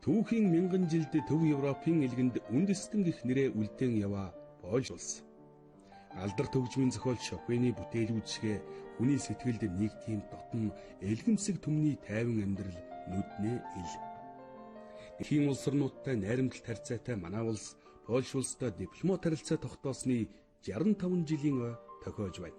Түүхийн мянган жилд Төв Европын элгэнд үндэстэн гих нэрээ үлдээн яваа Польш улс. Алдар төгжмийн зохиол Шопены бүтээлүүд шигэ хүний сэтгэлд нэг тийм дотн элгэмсэг түмний тайван амьдрал нүднээ ил. Дэлхийн улс орнуудтай найрамдалт харьцаатай манай улс Польш улстай дипломат харилцаа тогтоосны 65 жилийн ой тохиож байна.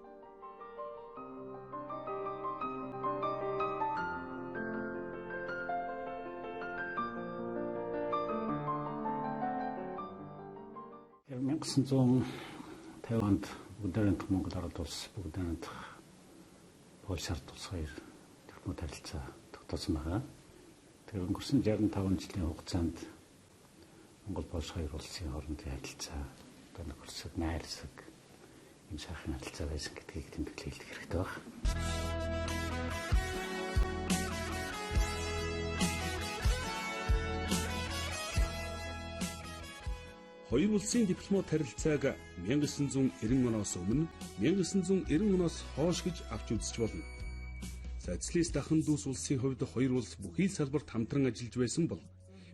Тэр 1950 онд Бүгд найрамдах Монгол ард улс, Бүгд найрамдах Польш ард улс хоёр дипломат харилцаа тогтоосон байгаа. Тэр өнгөрсөн 65 жилийн хугацаанд Монгол Польш хоёр улсын хоорондын харилцаа одоо нөхөрсөг, найрсаг юм сайхан харилцаа байсан гэдгийг тэмдэглэх хэрэгтэй байна. Хоёр улсын дипломат харилцааг 1990 оноос өмнө, 1990 оноос хойш гэж авч үзэж болно. Социалист ахын дүүс улсын хувьд хоёр улс бүхий л салбарт хамтран ажиллаж байсан бол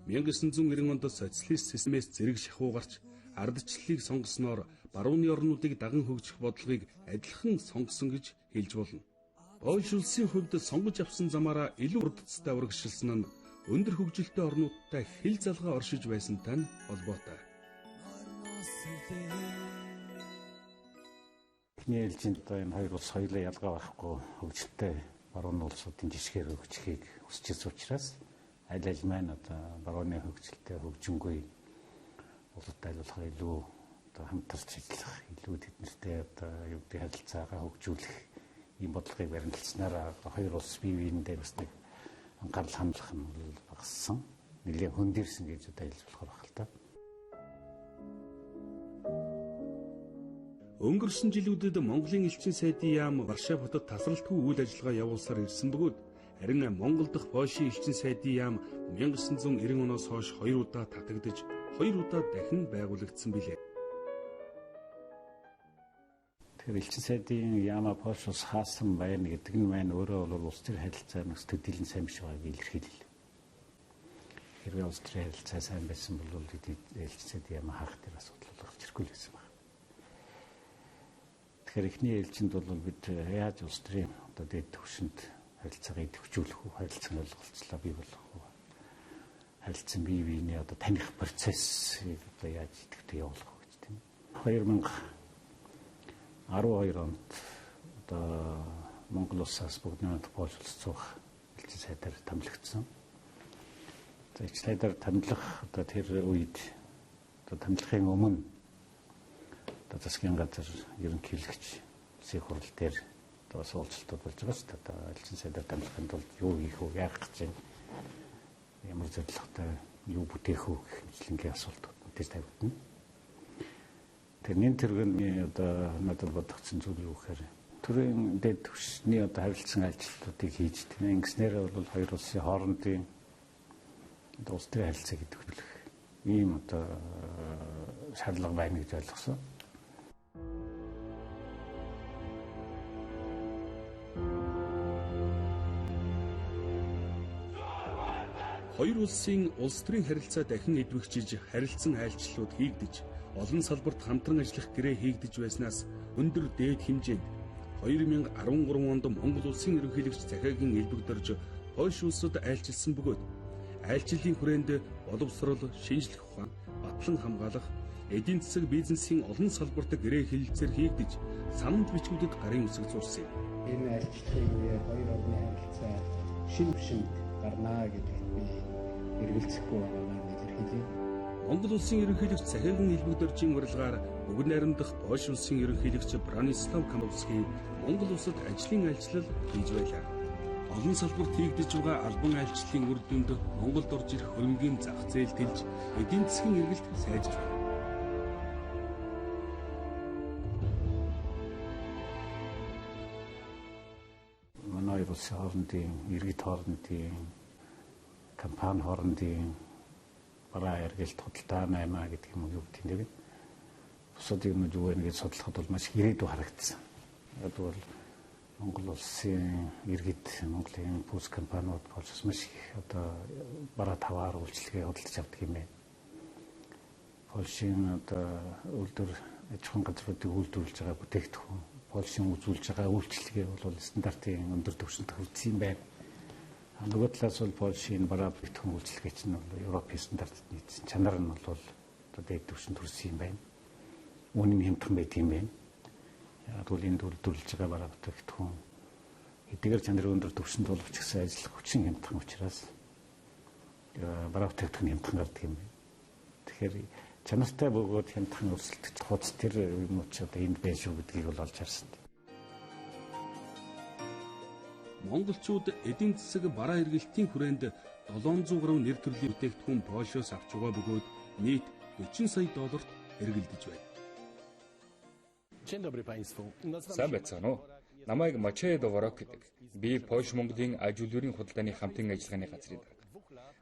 1990 онд социалист системээс зэрэг шахуу гарч ардчлалыг сонгосноор барууны орнуудыг даган хөгжих бодлогыг адилхан сонгосон гэж хэлж болно. Польш улсын хувьд сонгож авсан замаараа илүү хурдцтай урагшилсан нь өндөр хөгжилтэй орнуудтай хил залгаа оршиж байсантай нь холбоотой. Эхний ээлжинд одоо энэ хоёр улс хоёулаа ялгаа байхгүй хөгжилтэй баруун улсуудын жишгээр хөгжихийг хүсэж байсан учраас аль аль маань одоо барууны хөгжилтэй хөгжингүй улсуудтай аль болохоор илүү одоо хамтарч ажиллах, илүү тэднэртэй одоо юу гэдэг харилцаагаа хөгжүүлэх ийм бодлогыг баримталснаар хоёр улс бие биендээ бас нэг анхаарал хандлах нь багассан, нэлээд хөндөрсөн гэж одоо хэлж болохоор байна л та. Өнгөрсөн жилүүдэд Монголын элчин сайдын яам Варшав хотод тасралтгүй үйл ажиллагаа явуулсаар ирсэн бөгөөд харин Монгол дахь Польшийн элчин сайдын яам 1990 оноос хойш хоёр удаа татагдаж, хоёр удаа дахин байгуулагдсан билээ. Тэгэхээр элчин сайдын яамаа Польш улс хаасан байна гэдэг нь маань өөрөө бол улс төр харилцаа нэг төдийлөн сайн биш байгааг илэрхийлэл. Хэрвээ улс төрийн харилцаа сайн байсан бол элчин сайдын яамаа хаах тэр асуудал гарч ирэхгүй л байсан байна. Тэгэхээр эхний ээлжинд бол бид яаж улс төрийн одоо дээд түвшинд харилцаагаа идэвхжүүлэх үү, харилцан ойлголцлоо бий болгох уу, харилцан бие биений одоо таних процессыг одоо яаж идэвхтэй явуулах уу гэж тийм. 2012 онд одоо Монгол улсаас Бүгд найрамдах Польш улс цуух элчин сайдаар томилогдсон. За элчин сайдаар томилох одоо тэр үед одоо томилохын өмнө одоо засгийн газар ерөнхийлөгч улсын хурал дээр одоо уулзалтууд болж байгаа шүү дээ. Одоо элчин сайдаар томилохын тулд юу хийх үү, яах гэж байна, ямар зорилготой юу бүтээх үү гэх мэтлэнгийн асуултууд мэдээж тавигдана. Тэр нэн тэргэний одоо надад бодогдсон зүйл юу гэхээр төрийн дээд түвшний одоо харилцан ажилтнуудыг хийж тийм ингэснээрээ бол хоёр улсын хоорондын одоо улс төрийн харилцааг идэвхжүүлэх ийм одоо шаардлага байна гэж ойлгосон. Хоёр улсын улс төрийн харилцаа дахин идэвхжиж, харилцан айлчлалууд хийгдэж, олон салбарт хамтран ажиллах гэрээ хийгдэж байснаас өндөр дээд хэмжээнд 2013 онд Монгол улсын ерөнхийлөгч захиагийн элбэг дорж Польш улсад айлчилсан бөгөөд айлчлалын хүрээнд боловсрол, шинжлэх ухаан, батлан хамгаалах, эдийн засаг бизнесийн олон салбарт гэрээ хэлэлцээр хийгдэж, санамж бичгүүдэд гарын үсэг зурсан юм. Энэ айлчлалын үеэр хоёр орны харилцаа шинэ түвшинд гарнаа гэдэгт би эргэлзэхгүй байгаагаар илэрхийлье. Монгол улсын ерөнхийлөгч захиагийн элбэг доржийн урилгаар Бүгд найрамдах Польш улсын ерөнхийлөгч Бранислав Коморовский Монгол улсад ажлын айлчлал хийж байлаа. Олон салбарт хийгдэж байгаа албан айлчлалын үр дүнд Монголд орж ирэх хөрөнгийн зах зээл тэлж эдийн засгийн эргэлт сайжирч байна. Манай хоёр улсын хоорондын, иргэд хоорондын, компани хоорондын бараа эргэлт худалдаа наймаа гэдэг юм уу гэдэг юм. Бусад юмнууд юу вэ гэж судлахад бол маш ирээдүй харагдсан. Яг бол Монгол улсын иргэд, Монголын пульс компаниуд Польшоос маш их одоо бараа таваар үйлчилгээ худалдаж авдаг юм байна. Польшийн одоо үйлдвэр аж ахуйн газруудыг үйлдвэрлэж байгаа бүтээгдэхүүн, Польшийн үзүүлж байгаа үйлчилгээ бол стандартын өндөр түвшинд хүрсэн юм байна. Нөгөө талаас бол Польшийн бараа бүтээгдэхүүн үйлчилгээ чинь бол Европын стандартад нийцсэн. Чанар нь бол одоо дээд түвшинд хүрсэн юм байна. Үүний хямдхан байдаг юм байна. Тэгвэл энд үйлдвэрлэж байгаа бараа бүтээгдэхүүн хэдийгээр чанарын өндөр түвшинд боловч гэсэн ажиллах хүчин хямдхан учраас бараа бүтээгдэхүүн хямдхан гардаг юм байна. Тэгэхээр чанартай бөгөөд хямдхан өрсөлдөх хууц тэр юмнууд ч одоо энд байна шүү гэдгийг бол олж харсан. Монголчууд эдийн засаг бараа эргэлтийн хүрээнд 700 гаруй нэр төрлийн бүтээгдэхүүн Польшоос авч байгаа бөгөөд нийт 40 сая долларт эргэлдэж байна. Сайн байцгаана уу? Намайг Мачей Доворок гэдэг. Би Польш Монголын аж үйлдвэрийн худалдааны хамтын ажиллагааны газрын дарга.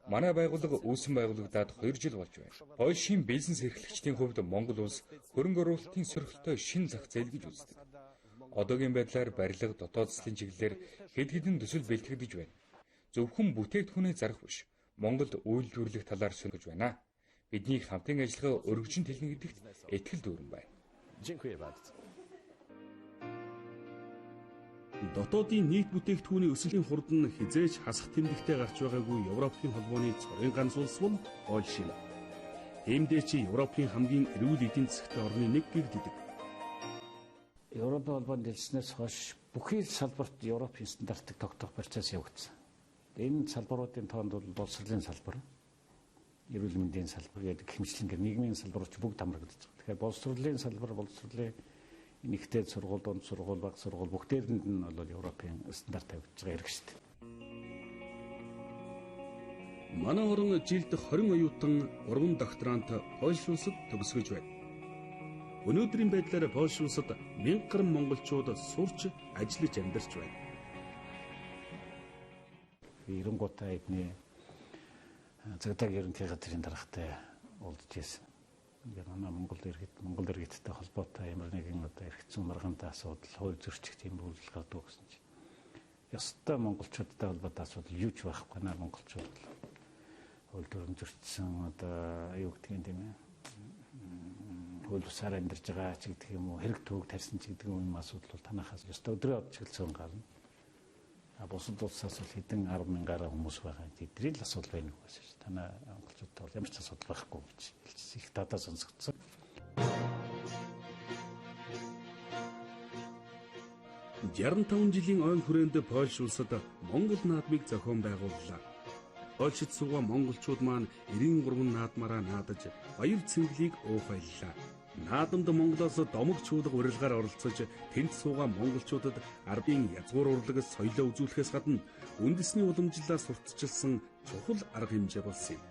Манай байгууллага үүсэн байгуулагдаад 2 жил болж байна. Польшийн бизнес эрхлэгчдийн хувьд Монгол улс хөрөнгө оруулалтын сөрөлтөй шинэ зах зээл гэж үздэг. Одоогийн байдлаар барилга, дотоод засгийн чиглэлээр хэд хэдэн төсөл бэлтгэгдэж байна. Зөвхөн бүтээгдэхүүний зарах биш, Монголд үйлдвэрлэх талаар сонирхож байна. Бидний хамтын ажиллагаа өргөжин тэлнэ гэдэгт итгэл дүүрэн байна. Дотоодын нийт бүтээгдэхүүний өсөлтийн хурд нь хэзээ ч хасах тэмдэгтээ гарч байгаагүй Европын холбооны цорын ганц улс бол Польш юм. Тиймдээ чи Европын хамгийн эрүүл эдийн засгтай орны нэг гэгддэг. Европын холбоонд дэлснээс хойш бүхий л салбарт Европын стандартыг тогтоох процесс явагдсан. Энэ салбаруудын тоонд бол боловсролын салбар, эрүүл мэндийн салбар гэдэг хэмжлэнгээр нийгмийн салбарууд бүгд хамрагдаж байгаа. Тэгэхээр боловсролын салбар, боловсролын нэгтэй сургууль, дунд сургууль, бага сургууль бүгдээрэнд нь бол Европын стандарт тавигдж байгаа хэрэг шүү дээ. Манай орон жилд 20 оюутан 3 докторант Польш улсад төгсгөж байна. Өнөөдрийн байдлаар Польш улсад 1000 гаруй монголчууд сурч, ажиллаж амьдарч байна. 93 эдний цагдаагийн ерөнхий газрын даргатай уулзж байсан. Ингээд манай Монгол иргэд, Монгол иргэдтэй холбоотой ямар нэгэн одоо эргэцэн маргаантай асуудал, хууль зөрчих тийм үйлдэл гардаг гэсэн чинь ёстой монголчуудтай холбоотой асуудал юу ч байхгүй наа монголчууд хууль дүрэм зөрчсөн одоо юу гэдэг юм тийм хууль бусаар амьдарч байгаа ч гэдэг юм уу, хэрэг төвөг тарьсан ч гэдэг юм асуудал бол танахаас ёстой өдрөө од чиглэл гарна. А бусад улсаас бол хэдэн 10,000 гаруй хүмүүс байгаа. Тэдний л асуудал байна гэсэн чинь танай монголчуудтай бол ямар ч асуудал байхгүй гэж хэлчихсэн. Их дадаа сонсогдсон. 65 жилийн ойн хүрээнд Польш улсад Монгол наадмыг зохион байгууллаа. Польшид суугаа монголчууд маань 93 наадмаараа наадаж баяр цэнгэлийг уухайллаа. Наадамд Монголоос домог чуулга урилгаар оролцож тэнд суугаа монголчуудад ардын язгуур урлаг соёлоо үзүүлэхээс гадна үндэсний уламжлалаар сурталчилсан чухал арга хэмжээ болсон юм.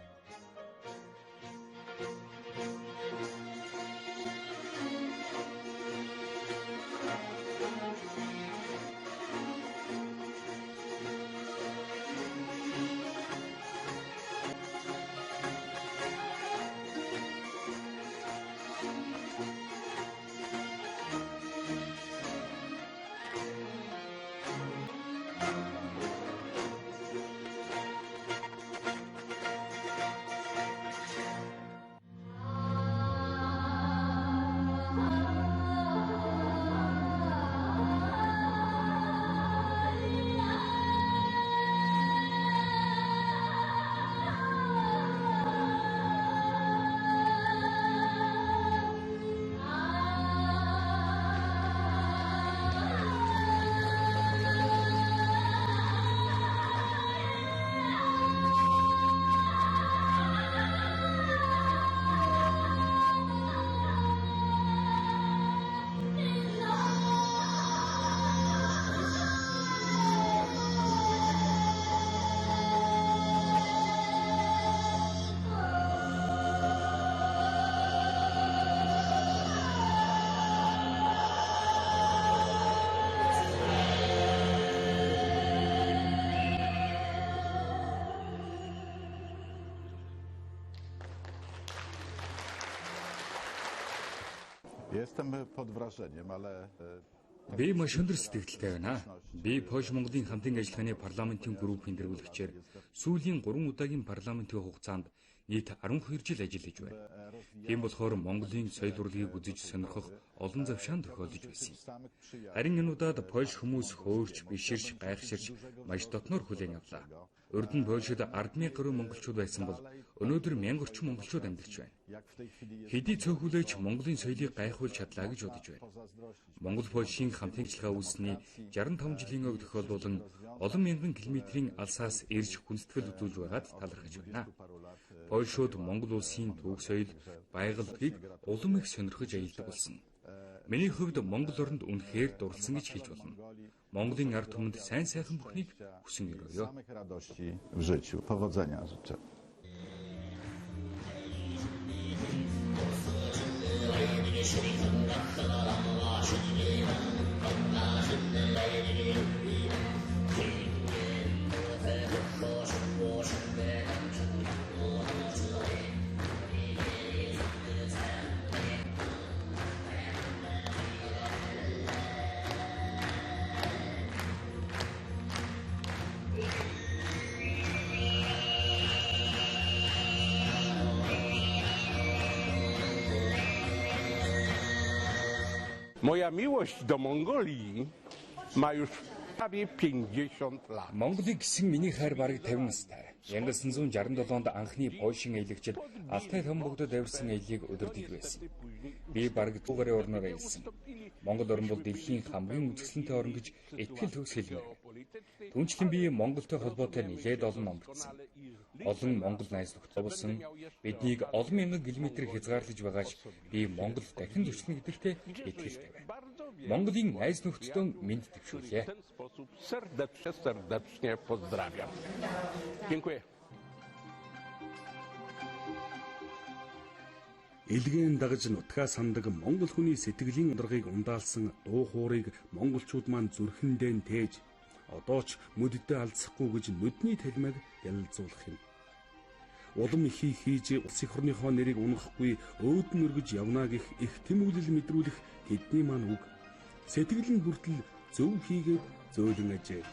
Jestem pod wrażeniem, ale Би маш өндөр сэтгэлтэй байна. Би Польш Монголын хамтын ажиллагааны парламентын группийн тэргүүлэгчээр сүүлийн 3 удаагийн парламентын хугацаанд нийт 12 жил ажиллаж байна. Тийм болохоор Монголын соёл урлагийг үзэж сонирхох олон завшаан тохиолдож байсан юм. Харин энэ удаад Польш хүмүүс хөөрч, биширч, гайхширч маш дотноор хүлээн авлаа. Урд нь Польшид 10,000 гаруй монголчууд байсан бол өнөөдөр 1000 орчим монголчууд амьдарч байна. Хэдий цөөхүлээч Монголын соёлыг гайхуулж чадлаа гэж бодож байна. Монгол Польшийн хамтын ажиллагаа үүссэний 65 жилийн ог тохиолдуулан олон мянган километрийн алсаас ирж хүндэтгэл үзүүлж байгаад талархаж байна. Польшууд Монгол улсын түүх соёл, байгалыг улам их сонирхож аялдаг болсон. Миний хувьд Монгол оронд үнэхээр дурлсан гэж хэлж болно. Монголын ард түмэнд сайн сайхан бүхнийг хүсэн өрөөё. W życiu. Powodzenia życzę. Moja miłość do Mongolii ma już prawie 50 lat. Монголыг гэсэн миний хайр бараг 50 настай. 1967 онд анхны Польшийн аялагчид Алтай томбогдод авирсан аяллыг удирдах байсан. Би бараг 100 гаруй орноор аялсан. Монгол орн бол дэлхийн хамгийн үзэсгэлэнтэй орн гэж итгэл төгс хэлмээр. Түүнчлэн би Монголтой холбоотой нэлээд олон ном бичсэн. Олон монгол найз нөхдөд болсон. Биднийг олон мянган километр хязгаарлаж байгаач би Монгол дахин зөрчилнө гэдэгтээ итгэлтэй байна. Монголын найз нөхдөдөө мэнд дэвшүүлье. W ten sposób serdecznie, serdecznie pozdrawiam. Dziękuję. Элгээн дагаж нутгаа сандаг монгол хүний сэтгэлийн ундрагыг ундаалсан дуу хуурыг монголчууд маань зүрхэндээ тээж одоо ч мөддөө алдсахгүй гэж нүдний талмайг ялалзуулах юм. Улам ихийг хийж улс их орныхоо нэрийг унахгүй өөдөн өргөж явна гэх их тэмүүлэл мэдрүүлэх тэдний маань үг сэтгэл нь хүртэл зөв хийгээд зөөлөн ажээ.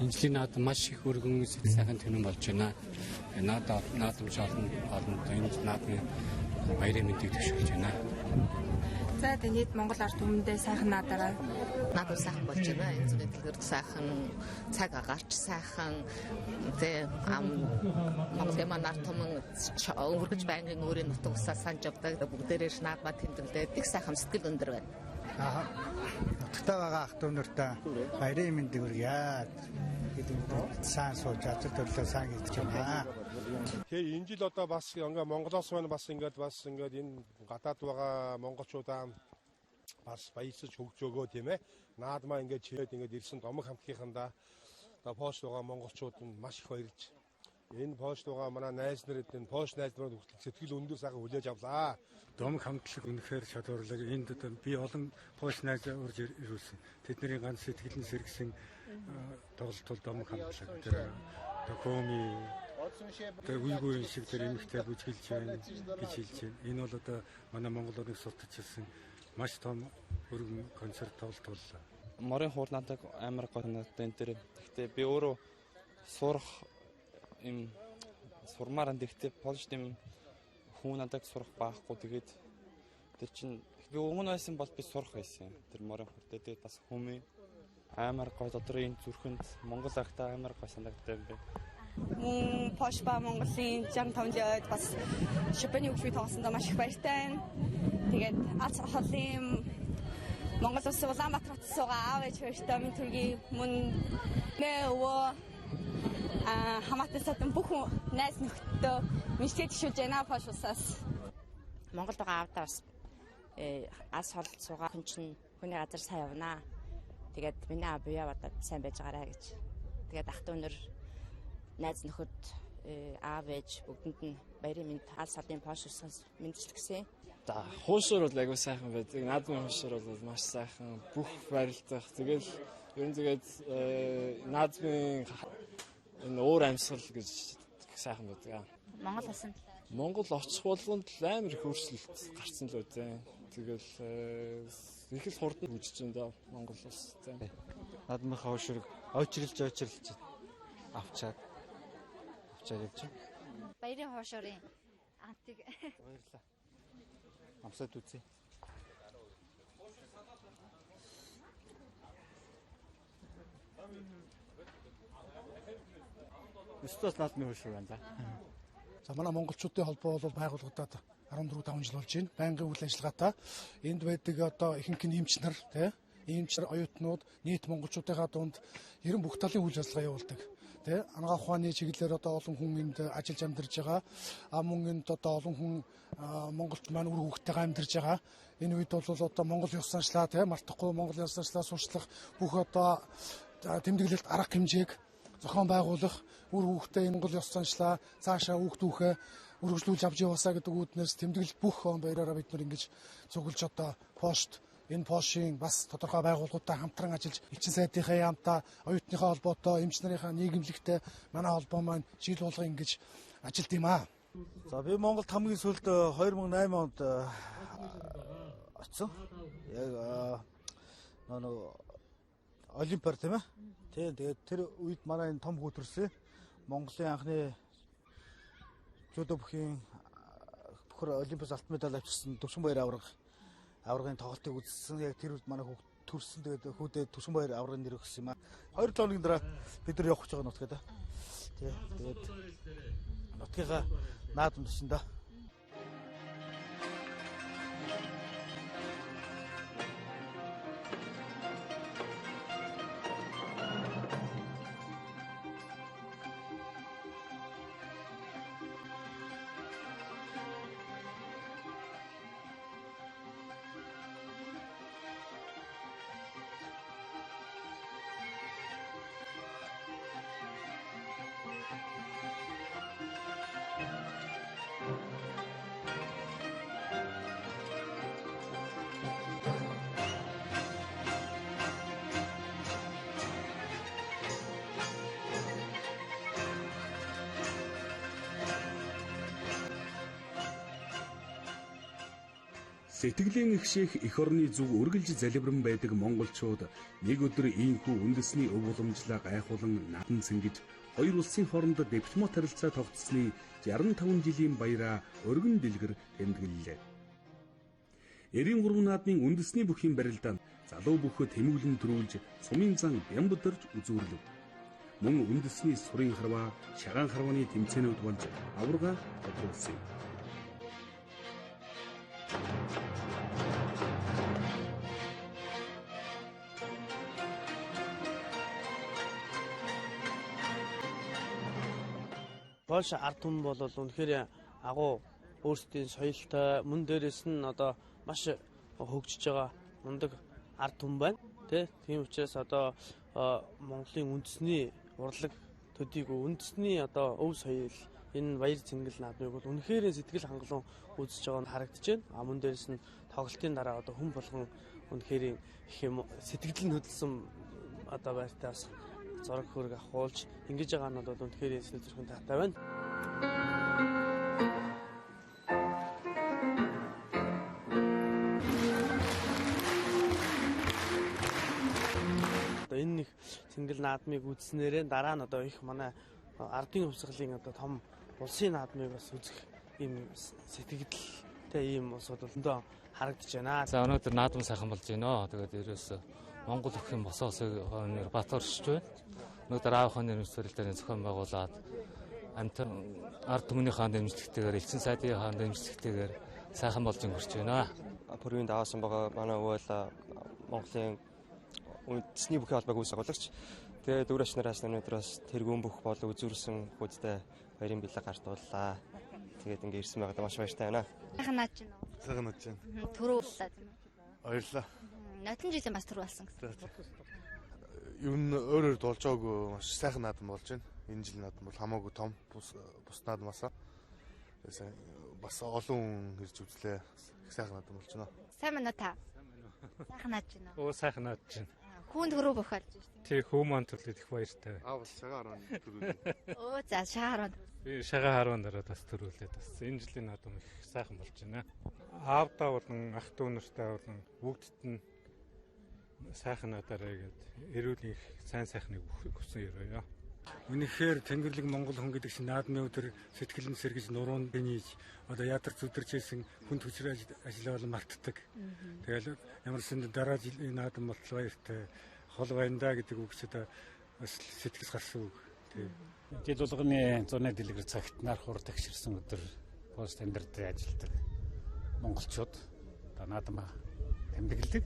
Энэ жилийн наадам маш их өргөн сэтгэл сайхан тэнэн болж байна. Наадамч олон энэ наадмын баярын мэндийг төвшүүлж байна. За танид Монгол ард түмэндээ сайхан наадаарай. Наадам сайхан болж байна. Энэ зүрийн дэлгэр сайхан, цаг агаарч сайхан, тэ Монголын маань ард түмэн өнгөрөж байнгын өөрийн нутаг усаа санаж явдаг. Бүгдээрээ наадмаа тэмдэглээд их сайхан сэтгэл өндөр байна. Нутагтаа байгаа ах дүү нартай баярын мэндийг хүргье. Сайн сууж ажил төрлөө сайн хийж байна. Тэгээ энэ жил одоо бас ингээ Монголоос маань бас ингээд энэ гадаад байгаа монголчуудаа бас баясаж хөгжөөгөө тийм ээ. Наадмаа ингээд чирээд ингээд ирсэн домог хамтгийнхандаа одоо Польшд байгаа монголчууд нь маш их баярлж энэ Польшд байгаа манай найз нар энэ Польш найз нарууд хүртэл сэтгэл өндөр сайхан хүлээж авлаа. Домог хамтлаг үнэхээр шалгуурлаг. Энд одоо би олон Польш найз урьж ирүүлсэн. Тэдний ганц сэтгэл нь сэргсэн тоглолт бол домог хамтлаг. Тэр Токоми Тэгээ үегүй юм шиг тэр эмэгтэй бүжгэлж байна гэж хэлж байна. Энэ бол одоо манай Монгол орныг султчихсан маш том өргөн концерт тоглолт боллоо. Морин хуур надад амар гоё санагдсан энэ тэр. Гэхдээ би өөрөө сурах юм сурмаар энэ гэхдээ Польшд юм хүн надад сурах байхгүй. Тэгээд тэр чинь би өмнө байсан бол би сурах байсан. Тэр морин хуур дээр тэгээд бас хүмүү амар гоё дотор энэ зүрхэнд Монгол агтаа амар гоё санагдсан юм бэ. Мөн Польш ба Монголын 65 жилийн үед бас Шопены хөгжмийг тоглосондоо маш их баяртай байна. Тэгээд алс холын Монгол улсын Улаанбаатар хотод суугаа аав ээж хоёртой минь төргий мөн мэ өвөө хамаатан садан бүх найз нөхдөдөө мэдлэг тшүүлж байна Польш улсаас. Монголд байгаа аавдаа бас алс хол суугаа хүн чинь хүний газар сайн явнаа. Тэгээд миний аав буяа бодоод сайн байж байгаарай гэж. Тэгээд ах дүү нар найз нөхөд аав ээж бүгдэнд нь баярын мэнд алс холын Польш улсаас мэндчилгэсэн. За хуушуур бол айгүй сайхан байдаг. Наадмын хуушуур бол маш сайхан. Бүх барилдах. Тэгэл ер нь тэгээд наадмын энэ уур амьсгал гэж сайхан байдаг. Монгол улсын Монгол очих болгонд л амар их өөрчлөлт гарсан л үү. Тэгэл их л хурдан хөгжиж байна да Монгол улс. Наадмынхаа хуушуурыг очирлж авчаад явж байна. Баярын хуушуурын антыг баярлалаа. Амсаад үзье. Өстөөс наадмын хуушуур байна да. За манай монголчуудын холбоо бол байгуулагдаад 14 5 жил болж байна. Байнгын үйл ажиллагаатай. Энд байдаг одоо ихэнх нь эмч нар тий, эмч нар, оюутнууд нийт монголчуудынхаа дунд ерөн бүх талын үйл ажиллагаа явуулдаг. Тэ анагаах ухааны чиглэлээр одоо олон хүн энд ажиллаж амьдарч байгаа. А мөн энд одоо олон хүн Монголд маань үр хөвгтэйгээ амьдарч байгаа. Энэ үед бол одоо Монгол ёс заншлаа тэ мартахгүй Монгол ёс заншлаа сурчлах бүх одоо тэмдэглэлт арга хэмжээг зохион байгуулах, үр хөвгтэй энэ Монгол ёс заншлаа цаашаа хүүхдүүхээ үргэлжлүүлж авч яваасаа гэдэг үүднээс тэмдэглэлт бүх он баяраараа бид нар ингэж цуглаж одоо Польшд энэ Польшийн бас тодорхой байгууллагуудтай хамтран ажиллаж элчин сайдынхаа яамтай, оюутныхаа холбоотой, эмч нарынхаа нийгэмлэгтэй манай холбоо маань жил болгон ингэж ажилт юм аа. За би Монголд хамгийн сүүлд 2008 онд очсон. Яг нэг Олимпиар тийм ээ. Тийм тэгээд тэр үед манай энэ том хүү төрсөн. Монголын анхны жүдо бүхийн бөхөр Олимпиас алтан медаль авчирсан Төвшинбаяр аваргын тоглолтыг үзсэн. Яг тэр үед манай хүүхд төрсөн. Тэгээд хүүдээ Төвшинбаяр аваргын нэр өгсөн юм аа. 2-7 хоногийн дараа бид нар явах гэж байгаа нутгаа да. Тий. Тэгээд нутгийнхаа наадамд шин да. Сэтгэлийн эгшээх эх орны зүг үргэлж залбирэн байдаг монголчууд нэг өдөр ийхүү үндэсний өв уламжлаа гайхуулан надан цэнгэж хоёр улсын хооронд дипломат харилцаа тогтсны 65 жилийн баяраа өргөн дэлгэр тэмдэглэлээ. 93 наадмын үндэсний бүхийн барилдаанд залуу бүхөө тэмүүлэн төрүүлж сумын зан бямбдэрж үзүүрлэв. Мөн үндэсний сурын харваа, шагаан харвааны тэмцээнүүд болж аварга тодруулсан юм. Польш ард түмэн бол үнэхээр агуу өөрсдийн соёлтой, мөн дээрээс нь одоо маш хөгжиж байгаа мундаг ард түмэн байна. Тэ? Тийм учраас одоо Монголын үндэсний урлаг төдийгүй үндэсний одоо өв соёл энэ баяр цэнгэл наадмыг бол үнэхээр сэтгэл хангалуун үзэж байгаа нь харагдаж байна. А мөн дээрээс нь тоглолтын дараа одоо хүн болгон үнэхээр их юм сэтгэл нь хөдөлсөн одоо байртай бас зураг хөрөг авахуулж ингэж байгаа нь бол үнэхээр сэтгэл зүрхэн таатай байна. Одоо энэ нэг цэнгэл наадмыг үзснээрээ дараа нь одоо их манай ардын хувьсгалын одоо том улсын наадмыг бас үзэх ийм сэтгэлдэлтэй ийм улсууд бол өндөө харагдаж байна. За өнөөдөр наадам сайхан болж байна. Тэгээд ерөөсөө Монгол өхөн босоосыг бат оршиж байна. Өнөөдөр аавынхаа нэрмжлэлээр зохион байгуулад амт ард түмнийхээ дэмжлэгтэйгээр, элчин сайдынхаа дэмжлэгтэйгээр сайхан болж өнгөрч байна. Пүрвийн даваасан байгаа манай өвөл Монголын үндэсний бүхий холбоог үүс агуулагч. Тэгээд дүүр ач нараас өнөөдөр бас тэргүүн бүх болон үзүүрсэн хүмүүстээ баярын бэлэг гартууллаа. Тэгээд ингээ ирсэн байгаад маш баяртай байна. Сайхан наад чинь үү? Сайхан наад чинь. Түрүү боллоо тийм үү? Баярлалаа. Нотон жилийн бас түрүү болсон гэсэн. Ер нь өөр өөр дулж байгаагүй маш сайхан наадам болж байна. Энэ жил наадам бол хамаагүй том бус наадмаасаа. Бас олон хүн ирж үзлээ. Их сайхан наадам болж байна. Сайн байна уу та? Сайхан наад чинь үү? Оо сайхан наад чинь. Хүүнд хөрөө бөх болж байна шүү дээ. Тий, хүү маань төрлөд их баяртай байна. Аа бас шагаа 10 төрүүлээ. Өө за шагаа 10. Би шагаа 10 дараад бас төрүүлээд бас энэ жилийн наадам их сайхан болж байна. Аавдаа болон ах дүү нартай болон бүгдд нь сайхан наадаарай гэд эрүүл их сайн сайхныг хүсэн өрөөё. Үнэхээр Тэнгэрлэг Монгол хүн гэдэг чинь наадмын өдөр сэтгэл нь сэргэж нуруунд бинийж одоо ядарч зүдэрч исэн хүн төчрөө ажиллаа бол мартдаг. Тэгэл ямар ч дараа жилийн наадам болтлоо баяртай хол байна да гэдэг үг ч одоо бас сэтгэл гарсан үг. Тий. Жил болгоны зуны дэлгэр цагт нар хур тагширсан өдөр пост тендер дээр ажилладаг монголчууд одоо наадам тэмдэглэдэг.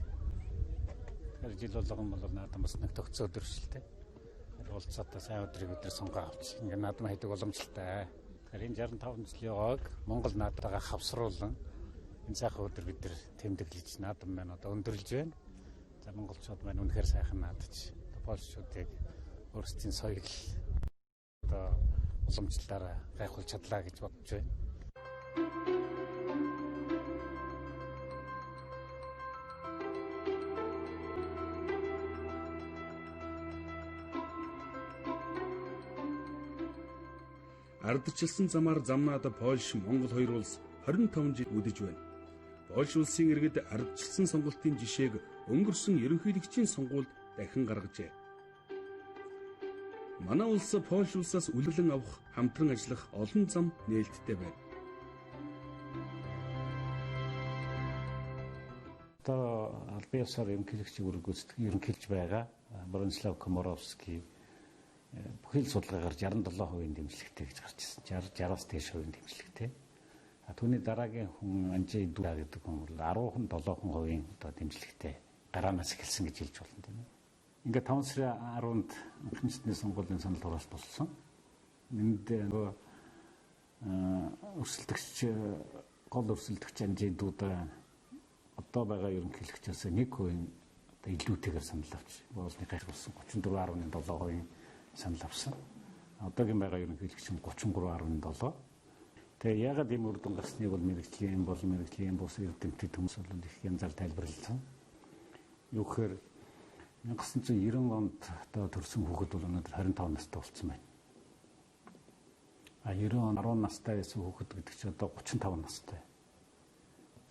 Тэгэхээр жил болгон бол наадам бас нэг тогтсон өдөр шүү дээ. Уулзаатаа сайн өдрийг өдөр сонгоо авч ингээ наадам хийдэг боломжтой. Тэгэхээр энэ 65 жилийн ойг Монгол наадтайгаа хавсруулан энэ сайхан өдөр бид нар тэмдэглэж наадам маань одоо өндөрлж байна. За монголчууд маань үнэхээр сайхан наадч. Польшчуудыг өөрсдийн соёл одоо уламжлалаараа гайхуулж чадлаа гэж бодож байна. Ардчилсан замаар замнаад Польш, Монгол хоёр улс 25 жил үдэж байна. Польш улсын иргэд ардчилсан сонголтын жишээг өнгөрсөн ерөнхийлөгчийн сонгуульд дахин гаргажээ. Манай улс Польш улсаас үлрэлэн авах, хамтран ажиллах олон зам нээлттэй байна. Одоо албан ёсоор ерөнхийлөгчийг үргэлжлүүлж ерөнхийлж байгаа Бронислав Коморовский бүхий л судалгаагаар 67% дэмжлэгтэй гэж гарч ирсэн. 60 60-аас дээш хувийн дэмжлэгтэй. А түүний дараагийн хүн Анжей Дуда гэдэг хүн бол 10 7% одоо дэмжлэгтэй гараанаас эхэлсэн гэж хэлж болно тийм ээ. Ингээд 5 сарын 10-нд анхны шатны сонгуулийн санал хураалт болсон. Энд нөгөө өрсөлдөгч гол өрсөлдөгч Анжей Дуда одоо байгаа ерөнхийлөгчөөс 1% одоо илүүтэйгээр санал авч боолны гайх болсон 34.7% санал авсан. Одоогийн байгаа ерөнхийлөгч нь 33.7. Тэгээ яагаад ийм үр дүн гарсныг бол мэргэжлийн болон мэргэжлийн бус эрдэмтэд хүмүүс бол их янзаар тайлбарласан. Юу гэхээр 1990 онд одоо төрсэн хүүхэд бол өнөөдөр 25 настай болсон байна. А 90 он 10 настай байсан хүүхэд гэдэг чинь одоо 35 настай.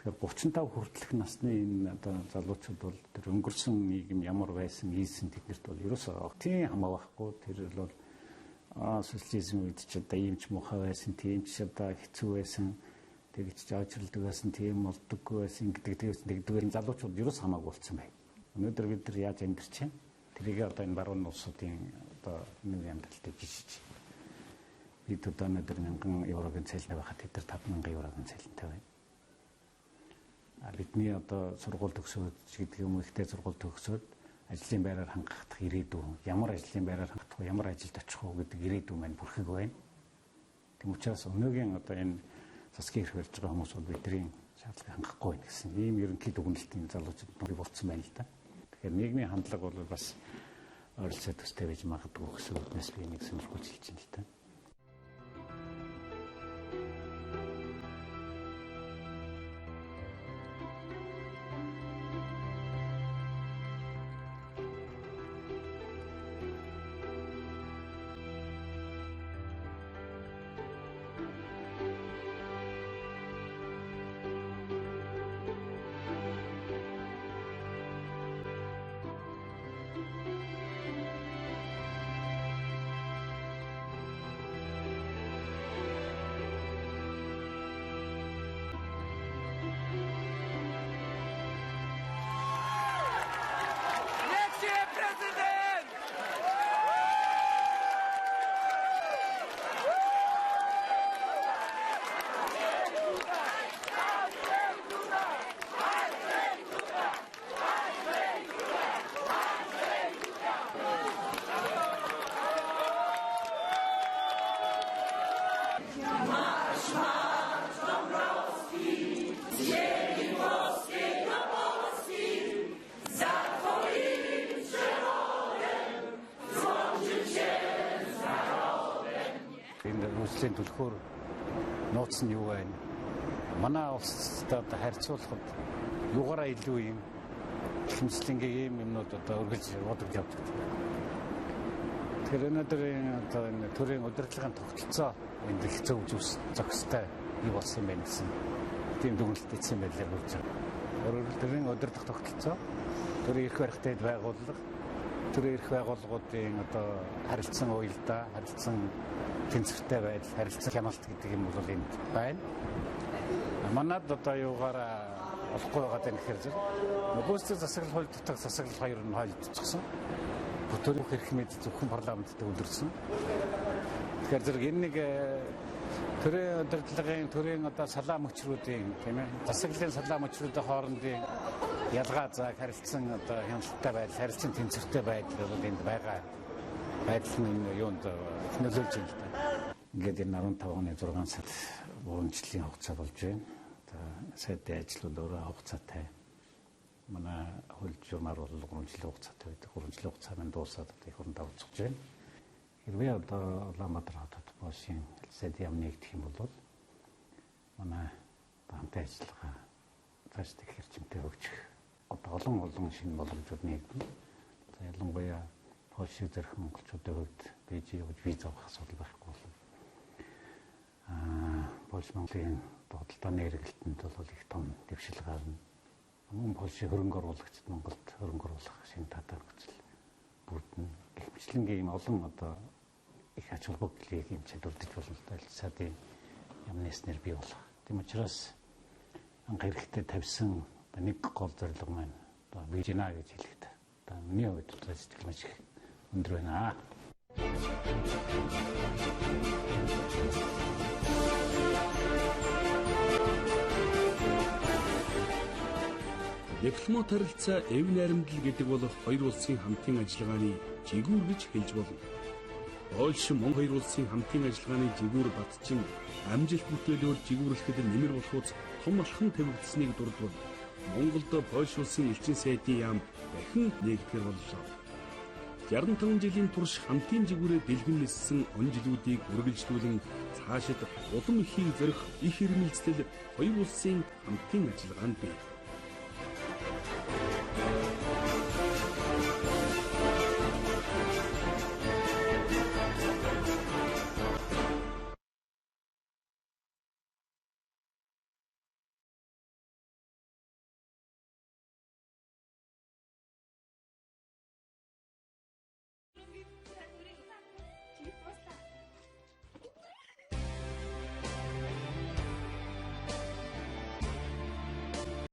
Тэгэхээр 35 хүртэлх насны энэ одоо залуучууд бол тэр өнгөрсөн нийгэм ямар байсан, ийсэн тэднэрт бол ерөөсөө тийм хамаа байхгүй. Тэр бол социализм үед ч одоо ийм ч муухай байсан, тийм ч одоо хэцүү байсан, тэгж ч очролдог байсан, тийм болдоггүй байсан гэдэг тэгээс тэгдгээр залуучууд ерөөс хамаагүй болсон байна. Өнөөдөр бид нар яаж амьдарч байна? Тэрийг одоо энэ баруун улсуудын одоо нэг амьдралтай жишиж. Бид одоо өнөөдөр 1000 еврогийн цалинтай байхад тэд нар 5000 еврогийн цалинтай байна. Бидний одоо сургууль төгсөөд гэдэг юм ихтэй сургууль төгсөөд ажлын байраар хангах ирээдүй, ямар ажлын байраар хангах вэ, ямар ажилд очих уу гэдэг ирээдүй маань бүрхэг байна. Тэм учраас өнөөгийн одоо энэ засгийн эрх барьж байгаа хүмүүс бол бидний шаардлагыг хангахгүй байна гэсэн ийм ерөнхий дүгнэлтийн залуучууд бий болсон байна л да. Тэгэхээр нийгмийн хандлага бол бас ойролцоо төстэй байж магадгүй гэсэн үгнээс би нэг сонирхолж хэлж байна л да. Marsz, marsz, Dąbrowski, z ziemi polskiej do Polski, za twoim przewodem złączyć się z narodem. Энэ үйлслийн түлхүүр нууц нь юу вэ? Манай улстай одоо харьцуулахад юугаараа илүү юм хэмжлэнгийн ийм юмнууд одоо өргөж бодогд явдаг. Тэгэхээр өнөөдрийн одоо энэ төрийн удирдлагын тогтолцоо энд их зөв зүс зохистой юу болсон юм бэ гэсэн тийм дүгнэлт эцсийн байдлаар хүрч байгаа. Өөрөөр төрийн удирдах тогтолцоо, төрийн эрх барихтай байгууллага, төрийн эрх байгууллагуудын одоо харилцан уялдаа, харилцан тэнцвэртэй байдал, харилцан хяналт гэдэг юм бол энд байна. Манад одоо юугаараа болохгүй байгаа даа гэхээр зэрэг нөгөөсөө засаглал хууль дутаг засаглал хоёр нь холилдчихсон. Төрийн эрх мэдэл зөвхөн парламентд төвлөрсөн. Тэгэхээр зэрэг энэ нэг төрийн удирдлагын төрийн одоо салаа мөчрүүдийн тийм засаглалын салаа мөчрүүдийн хоорондын ялгаа зааг харилцан одоо хяналттай байдал, харилцан тэнцвэртэй байдал бол энд байгаа байдал нь энэ юунд нөлөөлж байна л да. Ингээд энэ 15 оны 6 сард 3 жилийн хугацаа болж байна. Одоо сайдын ажил бол өөрөө хугацаатай. Манай хууль журмаар бол 3 жилийн хугацаатай байдаг. 3 жилийн хугацаа маань дуусаад одоо их оронд авцгаж байна. Хэрвээ одоо Улаанбаатар хотод Польшийн сайдын яам нэгдэх юм бол манай хамтын ажиллагаа цаашдаа их эрчимтэй хөгжих одоо олон шинэ боломжууд нэгдэнэ. За ялангуяа Польшийг зорих монголчуудын хувьд Бээжин явж виз авах асуудал байхгүй болно. Польш Монголын худалдааны эргэлтэнд бол их том дэвшил гарна. Мөн Польшийн хөрөнгө оруулагчид Монголд хөрөнгө оруулах шинэ татаар нөхцөл бүрдэнэ. Гэх мэтлэнгийн ийм олон одоо их ач холбогдлыг юм чадвардж болно л да. Сайдын яамны бий болох. Тийм учраас анх хэрэгтэй тавьсан одоо нэг гол зорилго маань одоо бийжина гэж хэлэхэд одоо миний хувьд бол сэтгэл маш их өндөр байна. Дипломат харилцаа эв найрамдал гэдэг бол хоёр улсын хамтын ажиллагааны жигүүр гэж хэлж болно. Польш Монгол хоёр улсын хамтын ажиллагааны жигүүр батчин амжилт бүтээлөөр жигүүрлэхэд нэмэр болохуйц том алхам тавигдсаныг дурдвал Монголд Польш улсын элчин сайдын яам дахин нэгдэхэр боллоо. 65 жилийн турш хамтын жигүүрээ дэлгэн ниссэн он жилүүдийг үргэлжлүүлэн цаашид улам ихийн зорих их ирмэлзэл хоёр улсын хамтын ажиллагаанд бий.